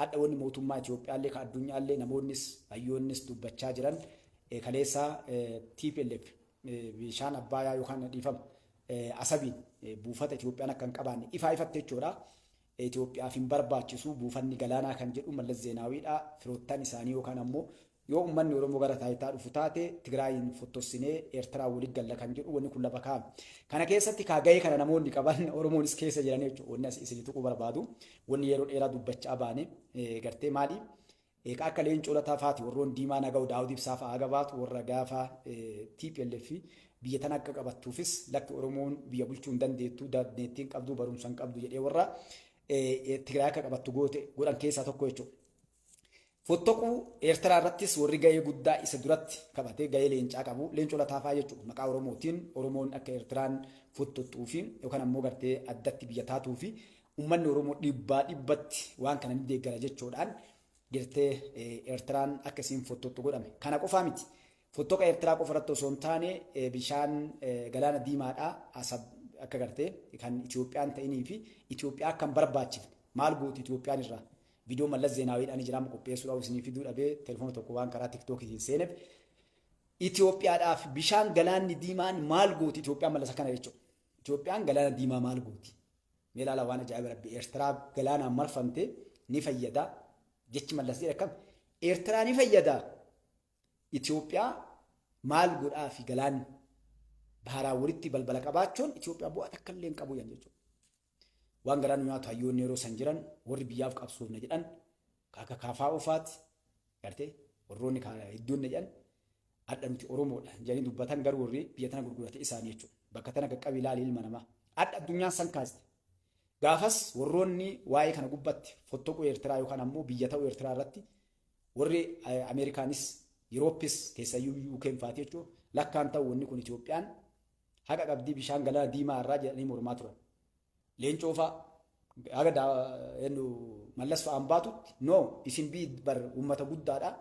Hadha wanni mootummaa Itoophiyaallee ka addunyaallee namoonnis hayyoonnis dubbachaa jiran kaleessa TPLF bishaan Abbaayaa yookaan dhiifama Asabiin buufata Itoophiyaan akka hin qabaanne ifaa ifatti jechuudha. Itoophiyaaf hin barbaachisu buufanni galaanaa kan jedhu Mallas Zeenaawiidha. Firoottan isaanii yookaan ammoo yoo uummanni Oromoo gara taayitaa dhufu taate Tigraayiin fottossinee Eertiraan walitti galla kan jedhu wanni kun lafa kaa'ame. Kana keessatti kaa gahee kana namoonni qaban Oromoonis keessa jiran jechuudha. Wanni as isin tuquu barbaadu wanni yeroo dheeraa dubbachaa baane gartee maali? Ka akka Leencoo Lataa faati warroon Diimaa Naga'u Daawud Ibsaa fa'aa gabaatu warra gaafa TPLF biyya tana akka qabattuufis lakki Oromoon biyya bulchuu hin dandeettu dandeettii hin qabdu barumsa hin qabdu jedhee warra Tigraay akka qabattu goote godhan keessaa tokko jechuudha. Fottoquu Eertiraa irrattis warri gahee guddaa isa duratti qabatee gahee leencaa qabu Leencoo Lataa fa'aa jechuudha. Maqaa Oromootiin Oromoon akka Eertiraan fottoxxuu fi yookaan ammoo gartee addatti biyya taatuu fi Ummanni Oromoo dhibbaa dhibbatti waan kana ni deeggara jechuudhaan gartee Eertiraan akka isiin fottoxxu godhame. Kana qofaa miti. Fottoqa Eertiraa qofa irratti osoo hin taane bishaan galaana diimaadhaa Asab akka gartee kan Itoophiyaan ta'inii fi Itoophiyaa akka hin barbaachifne maal gooti Itoophiyaan irraa viidiyoo Mallas Zeenaawiidhaan ni jiraama qopheessuudhaaf isinii fiduu dhabee telefoona tokko waan karaa tiktookiitiin seeneef Itoophiyaadhaaf bishaan galaanni diimaan maal gooti Itoophiyaan Mallas akkana jechuudha. Itoophiyaan galaana diimaa maal gooti? Mee ilaalaa waan ajaa'iba rabbi Eertiraa galaanaan marfamte ni fayyada jechi Mallas jedhe akkam Eertiraa ni fayyada Itoophiyaa maal godhaa fi galaanni baharaan walitti balbala qabaachuun Itoophiyaa bu'aa takka illee hin qabu jedhan jechuudha. Waan garaa nu nyaatu hayyoonni yeroo san jiran warri biyyaaf qabsoofna jedhan kaaka kaafaa ofaati gartee warroonni hedduun jedhan Hadha nuti Oromoodha jedhanii dubbatan garuu warri biyya tana gurgurate isaanii jechuudha. Bakka tana qaqqabi ilaali ilma namaa. Hadha addunyaan san kaaste. Gaafas warroonni waa'ee kana gubbatti fottoquu Eertiraa yookaan ammoo biyya ta'uu Eertiraa irratti warri Ameerikaanis Yurooppis keessayyuu UK'n faati jechuudha. Lakkaan ta'u wanni kun Itoophiyaan haqa qabdii bishaan galaana diimaa irraa jedhanii mormaa turan. Leencoo fa'a haga Mallas fa'aan baatutti no isin biyyi bar uummata guddaadha.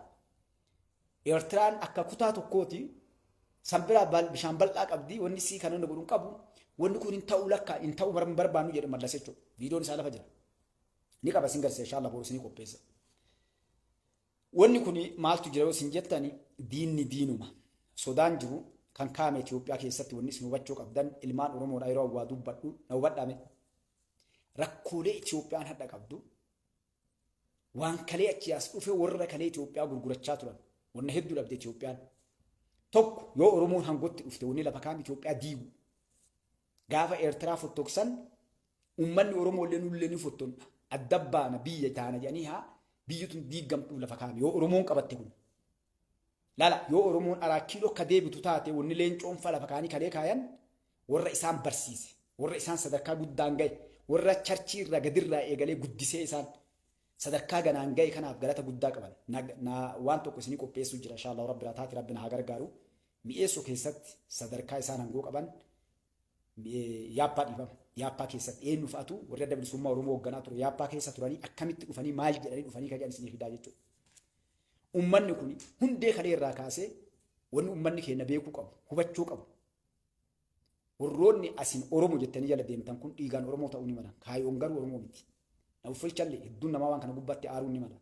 Eertiraan akka kutaa tokkooti san biraa bishaan bal'aa qabdi wanni sii kan inni godhu hin qabu wanni kun hin ta'u lakka hin ta'u barbaannu jedhe Mallas jechuudha. Viidiyoon isaa lafa jira. Ni qaba isin garsiisa inshallah boru isinii qopheessa. Wanni kun maaltu jira yoo isin jettani diinni diinuma. Sodaan jiru kan kaa'ame Itoophiyaa keessatti wanni isin hubachuu qabdan ilmaan Oromoodha yeroo awwaa dubbadhu na hubadhaame. Rakkoolee Itoophiyaan hadha qabdu waan kalee achii as dhufe warra kalee Itoophiyaa gurgurachaa turan. Wanna hedduu dhabde Itoophiyaan. Tokko yoo Oromoon hangotti dhufte wanni lafa kaa'ame Itoophiyaa diigu. Gaafa Eertiraa fottoksan uummanni Oromoo illee nullee ni fottonna. Adda baana biyya taana jedhanii haa biyyi tun diigamtuuf lafa kaa'ame yoo Oromoon qabatte kun. Lala yoo Oromoon araa kiiloo akka deebitu taate wanni leencoon fa lafa kaanii kalee kaayan warra isaan barsiise, warra isaan sadarkaa guddaan gahe, warra charchii irraa gadirraa eegalee guddisee isaan sadarkaa ganaan gahe kanaaf galata guddaa qaban. Na waan tokko isinii qopheessuu jira inshallah rabbi taate rabbi na haa gargaaru. Mi'eessoo keessatti sadarkaa isaan hangoo qaban yaappaa dhiifama. Yaappaa keessatti eenyu fa'atu warri adda bilisummaa Oromoo hoogganaa ture yaappaa keessa turanii akkamitti dhufanii maal jedhanii dhufanii kan jedhan isinii fidaa jechuudha. Uummanni kun hundee kalee irraa kaasee wanni uummanni keenya beekuu qabu hubachuu qabu. Warroonni asin Oromo jettanii jala deemtan kun dhiigaan Oromoo ta'uu ni mala. Kaayoon garuu Oromoo miti. Na uffilchallee hedduun namaa waan kana gubbaatti aaruu ni mala.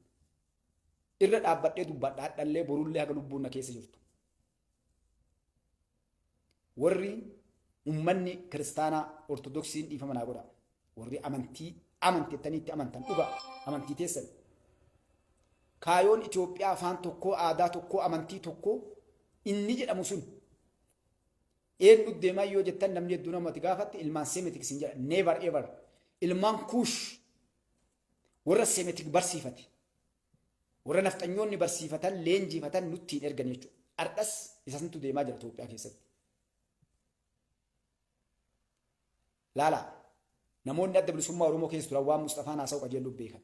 Irra dhaabbadhee dubbadha hadhallee borullee haga lubbuun na keessa jirtu. Warri ummanni kiristaanaa ortodoksiin dhiifama naa godha. Warri amantii amantettanii itti amantan dhugaa amantii teessan. Kaayoon Itoophiyaa afaan tokkoo aadaa tokkoo amantii tokkoo inni jedhamu sun eenyu deemaa yoo jettan namni hedduu namatti gaafatte ilmaan Semitic sin jedha never ever ilmaan Kuush warra Semitic barsiifate warra nafxanyoonni barsiifatan leenjifatan nutti hin ergan jechuudha. Ardhas isa santu deemaa jira Itoophiyaa keessatti. Laala namoonni adda bilisummaa Oromoo keessa turan waan Musxafaan haasa'u qajeelluuf beekan.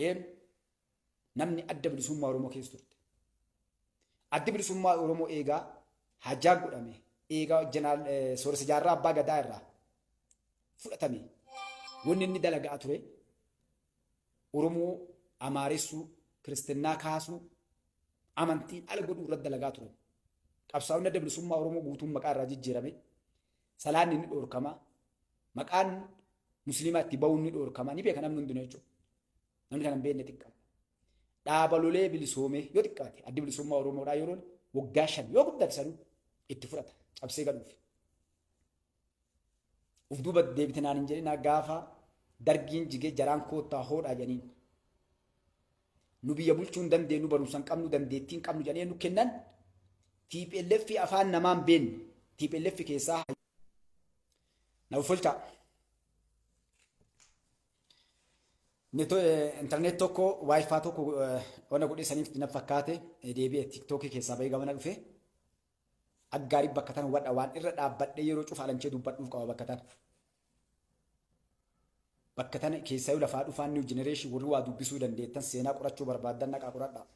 Een namni adda bilisummaa Oromoo keessa turte. Addi bilisummaa Oromoo eegaa hajaa godhame eegaa jeneraal Sooressa Jaarraa Abbaa Gadaa irraa fudhatame wanni inni dalagaa ture Oromoo amaaressuu, kiristinnaa kaasuu, amantiin ala godhuu irratti dalagaa turan. Qabsaa'onni adda bilisummaa Oromoo guutuun maqaa irraa jijjiirame. Salaanni ni dhoorkama. Maqaan musliimaa itti bahuun ni dhoorkama. Ni beeka namni hundinuu jechuudha. Namni kana hin beekne xiqqaa. Dhaaba lolee bilisoomee yoo xiqqaate Addi Bilisummaa Oromoodhaa yoo lole waggaa 5 yoo guddate sanuu itti fudhata cabsee galuuf. Uf duuba deebite naan hin jedhinaa, gaafa Dargiin jigee jaraan koottaa hoodhaa jedhaniin. Nu biyya bulchuu hin dandeenyu, barumsa hin qabnu, dandeettii hin qabnu jedhanii nu kennan. TPLF afaan namaan beekne TPLF keessaa na uffolchaa. Internet tokko, WiFi tokko wana godhee saniif na fakkaate, deebi'e TikTokii keessaa bahee gamana dhufe. Aggaarii bakka tana hubadha, waan irra dhaabbadhee yeroo cufa alanchee dubbadhuuf qaba bakka tana. Bakka tana keessaayyuu lafaa dhufaan new generation warri waa dubbisuu dandeettan, seenaa qorachuu barbaaddan, naqaa qoradhaa.